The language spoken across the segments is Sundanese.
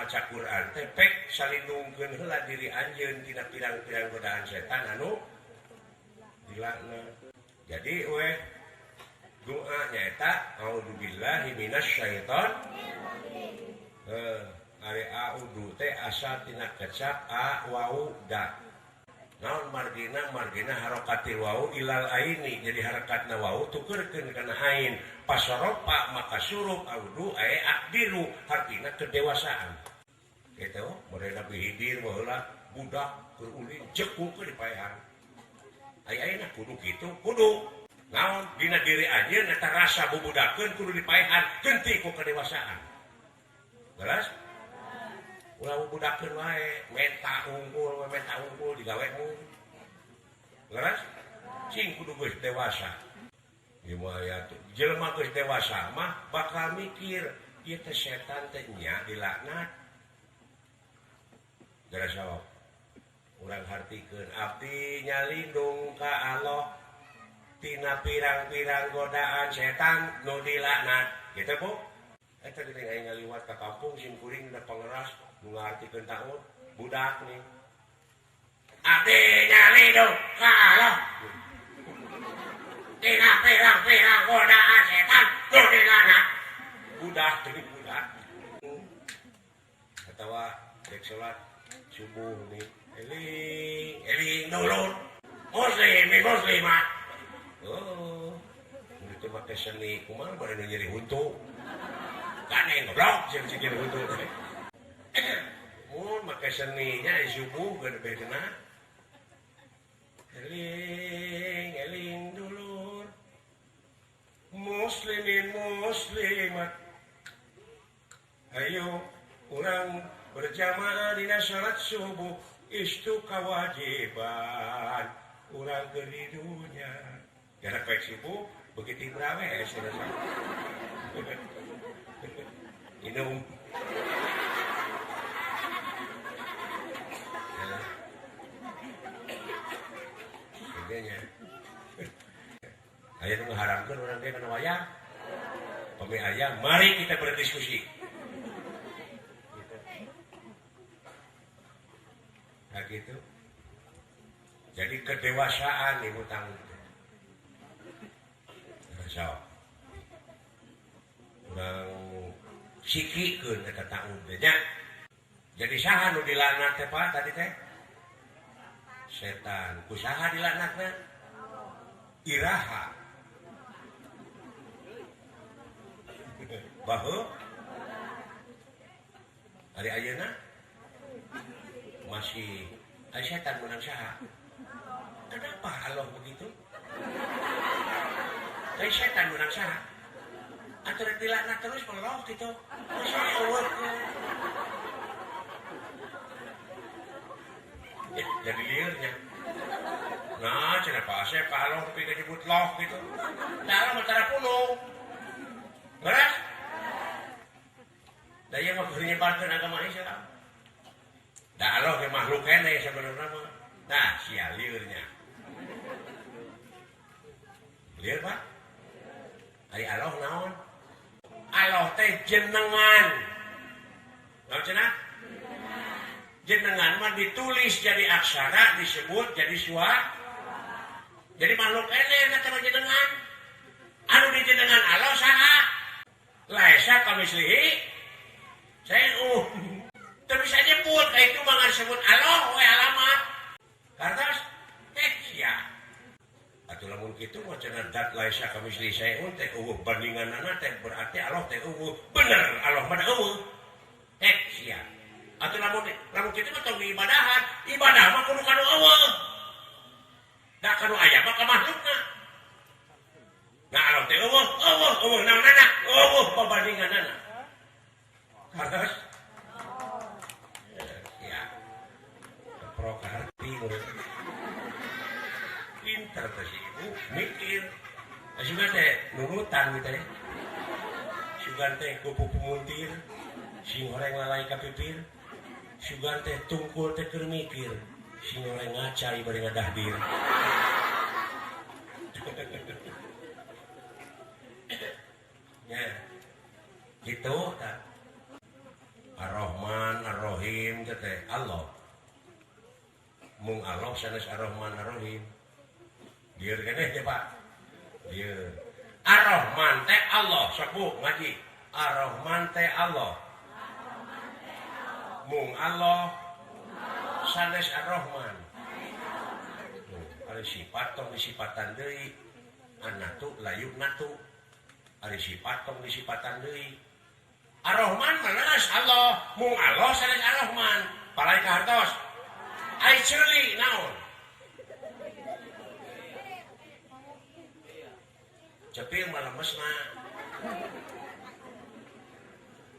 maca Quran teh pek salindungkeun heula diri anjeun tina pirang-pirang godaan setan anu dilaknat. Jadi we doa nyaeta auzubillahi minasyaiton. Ari audu teh asal tina kecap a wau da. Naon margina margina harokatil wau ilal aini, jadi harakatna wau tukeurkeun kana ain. Pasoropa maka surup audu ae akdiru artina kedewasaan. Kitu model Nabi Hidir baheula budak keur ulin jekuk ke dipaehan. Aya ayeuna kudu kitu kudu. Naon dina diri anjeun eta rasa bubudakeun kudu dipaehan genti ku kedewasaan. Jelas? Ulah bubudakeun wae, menta unggul digawe mu. Leres? Cing kudu geus dewasa. Ieu aya tuh. Jelema geus dewasa mah bakal mikir, ieu teh setan teh nya dilaknat. Geus sok. Urang hartikeun abdi nyalindung ka Allah tina pirang-pirang godaan setan nu dilaknat. Kitu Bu? Eta geuning aing ngaliwat ka kampung sim kuring da pangeras nu ngartikeun taun budak nih. Abdi nyalindung ka Allah tina pirang-pirang godaan setan nu dilaknat. Budak deui budak. Atawa rek salat subuh nih. Eling, eling dulur. Muslim, muslimat. Oh, itu make seni kumaha bade nu nyeri huntu. Gandeng goblok jeung nyeri huntu. Mun make seninya subuh gede bedena. Eling, eling dulur. Muslimin muslimat. Ayo urang berjamaah dina salat subuh. Istu kewajiban urang keur di dunya. Jarak baik subuh begitu berawe minum. Sebagainya. Aya nu ngaharamkeun urang teh kana wayang. Pami aya, mari kita berdiskusi. Nah gitu. Jadi kedewasaan ibu tanggung. So, urang sikikeun eta taun teh nya. Jadi saha nu dilaknat teh Pak tadi teh? Setan. Ku saha dilaknatna? Iraha. Baheula ari ayeuna masih ari setan menang saha? Kenapa Allah begitu? Tapi setan menang saha? Atuh rek dilaknat terus melok gitu. Masa eueuh. Ya, jadi liurnya. Nah, cenah Pak Asep ka Allah tapi disebut loh gitu. Da Allah mah tara pulung. Beres? Da ieu mah keur nyebarkeun agama Islam. Da Allah ge makhluk keneh sebenarnya mah. Nah, sia liurnya. Liur Pak? Ari Allah naon? Allah teh jenengan. Naon cenah? Jenengan mah ditulis jadi aksara, disebut jadi suara. Jadi makhluk eleh eta mah jenengan. Anu dijenengan Allah saha? Laisa kamislihi syai'un. Teu bisa nyebut ka itu mah ngan sebut Allah we alamat. Kartos teh sia. Atuh lamun kitu mah cenah dat laisa kamislihi syai'un teh eueuh bandinganana teh berarti Allah teh eueuh. Bener Allah mah eueuh. Teh sia. Atuh lamun lamun kitu mah tong diibadahan, ibadah mah kudu ka nu eueuh. Da ka nu aya mah ka makhlukna. Nah Allah teh eueuh, eueuh, eueuh naonana? Eueuh pabandinganana. Kartos? Ya. Keprok hati pinter teh si ibu mikir. Sugan teh nurutan gitu teh. Sugan teh kupu pumuntir, sing horeng lalai ka pipir. Sugan teh tungkul teh keur mikir, sing horeng ngacai bari ngadahdir. Ya. Gitu tah. Ar-Rahman, Ar-Rahim teh Allah. Mung Allah sanes Ar-Rahman Ar-Rahim. Dieu keneh teh Pak. Dieu. Ar-Rahman teh Allah, sok Bu ngaji. Ar-Rahman teh Allah. Mung Allah sanes Ar-Rahman. Ari sifat tong disipatan deui. Anatu layu natu. Ari sifat tong disipatan deui. Ar-Rahman mah Allah, mung Allah sanes Ar-Rahman. Palai ka hartos. Ari ceuli naon? Cepil mah lemesna.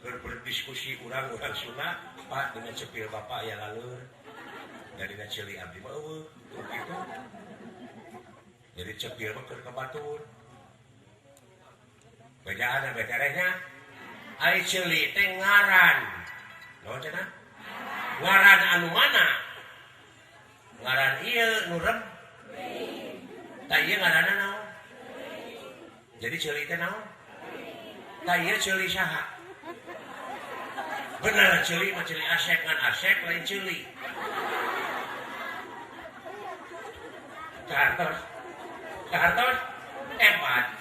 Keur berdiskusi urang-urang Sunda, Pak dengan cepil bapak ya laleur. Dari ceuli abdi mah eueuh, kitu. Jadi cepil mah keur ka batur. Bejaan beterehnya. Ari ceuli teh ngaran. Naon cenah? Ngaran anu mana? Ngaran ieu nu rem. Tah ieu ngaranna naon? Jadi ceuli teh naon? Tah ieu ceuli saha? Bener ceuli mah ceuli Asep ngan Asep lain ceuli. Kahartos. Kahartos hebat.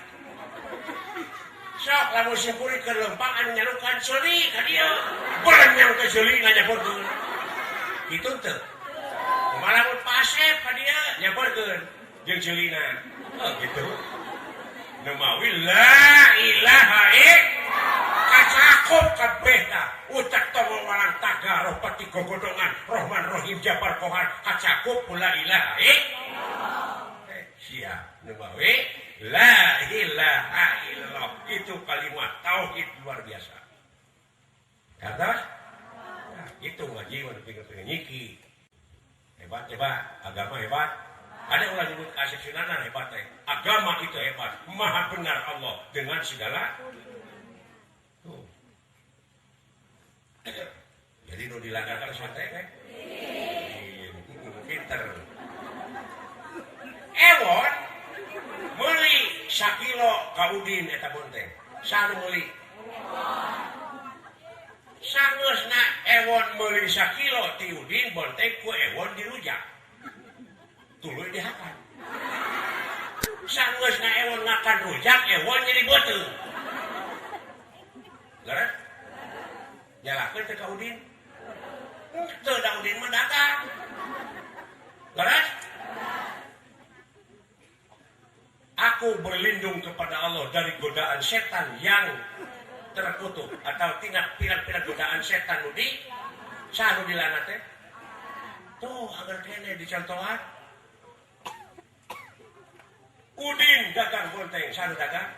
Sok lamun sempuri keur lempang anu nyalukan ceuli ka dieu. Berenyang ke ceuli nganyaporkeun. Kitu teu. Kumaha lamun Pak Asep ka dieu nyaporkeun jeung ceulina. Oh gitu. Nu mawi la ilaha illallah kacakup kabeh tah. Ucap tongo walang taga roh pati gogodongan Rahman Rahim Jabar Kohar kacakup la ilaha illallah. Sia nu mawi la ilaha illallah itu kalimat tauhid luar biasa. Kata? Nah, itu ngaji mah pingin nyiki. Hebat hebat, agama hebat. Ada orang nyebut Asep Sunanan hebat teh. Agama itu hebat, maha benar Allah dengan segala. Tuh. Jadi nu dilanggarkan santai teh. Pinter. Ewon meuli sakilo ka Udin eta bonteng. Saha nu meuli? Sangeusna Ewon meuli sakilo ti Udin bonteng ku Ewon dirujak. Tuluy dihakan. Sangeusna Ewon ngakan rujak, Ewon jadi beuteung. Leres? Nyalakeun teh ka Udin. Teu da Udin mah dagang. Leres? Aku berlindung kepada Allah dari godaan setan yang terkutuk atau tindak pirang-pirang godaan setan nu di saha nu dilana teh? Tuh agar kene dicontohan. Udin dagang bonteng, saha nu dagang?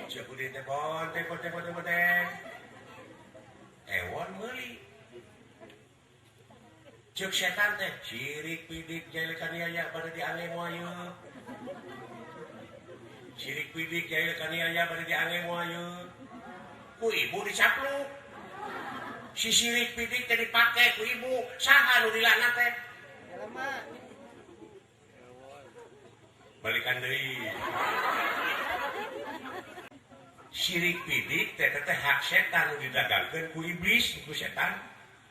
Ceuk Udin teh bonteng bonteng bonteng bonteng. Ewon meuli. Ceuk setan teh sirik pidik jail kaniaya bade diange moal ieu. Sirik pidik jail kaniaya bade diange moal ieu. Ku ibu dicapluk. Si sirik pidik teh dipake ku ibu, saha nu dilana teh? Balikan deui. Sirik pidik teh teh hak setan nu didagangkeun ku iblis, ku setan.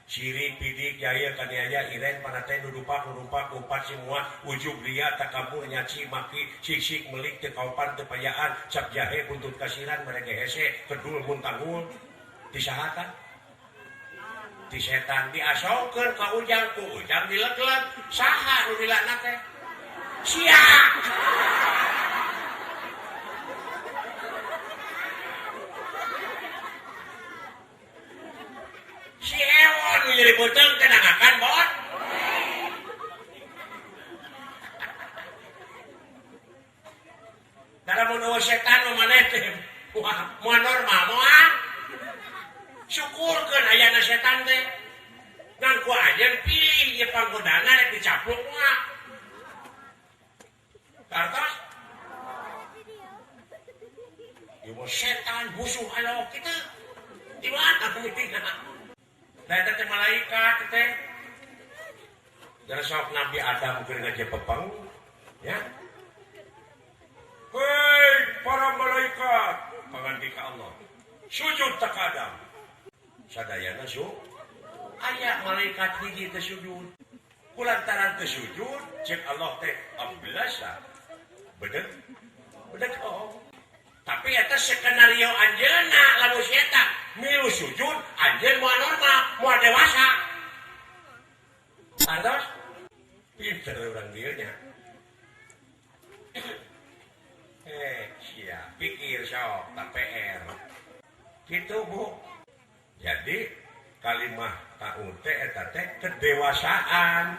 Sirik pidik jaya kaniaya iren panate nudupak nudupak upat semua ujub ria takabur nyaci maki sisik melik teu kaopan teu payaan cap jahe buntut kasiran merege hese kedul muntangul disahatan di setan diasaukeun ka ujang ku ujang dilegleg saha nu dilaknat teh sia. Si Ewon nu nyeri beuteung teh nangakan bon. Da lamun eueuh setan mah maneh teh moal normal moal. Syukurkeun ayana setan teh. Ngan ku anjeun pilih ieu panggodana rek dicapluk moal. Kartos? Ieu mah setan musuh Allah kitu. Di mana mitina? Da eta teh malaikat teh. Dari sok Nabi Adam keur ngajepepeng, ya. Hei para malaikat, pangandika Allah. Sujud tak Adam. Sadayana su. Aya malaikat hiji teu sujud. Kulantaran teu sujud cek Allah teh ablasa. Bedeg. Bedeg oh. Tapi eta skenario anjeunna lamun si eta milu sujud anjeun moal normal, moal dewasa. Artos? Pinter urang dieu nya. Sia, pikir sok KPR. Gitu Bu. Jadi kalimah ta'ud teh eta teh kedewasaan.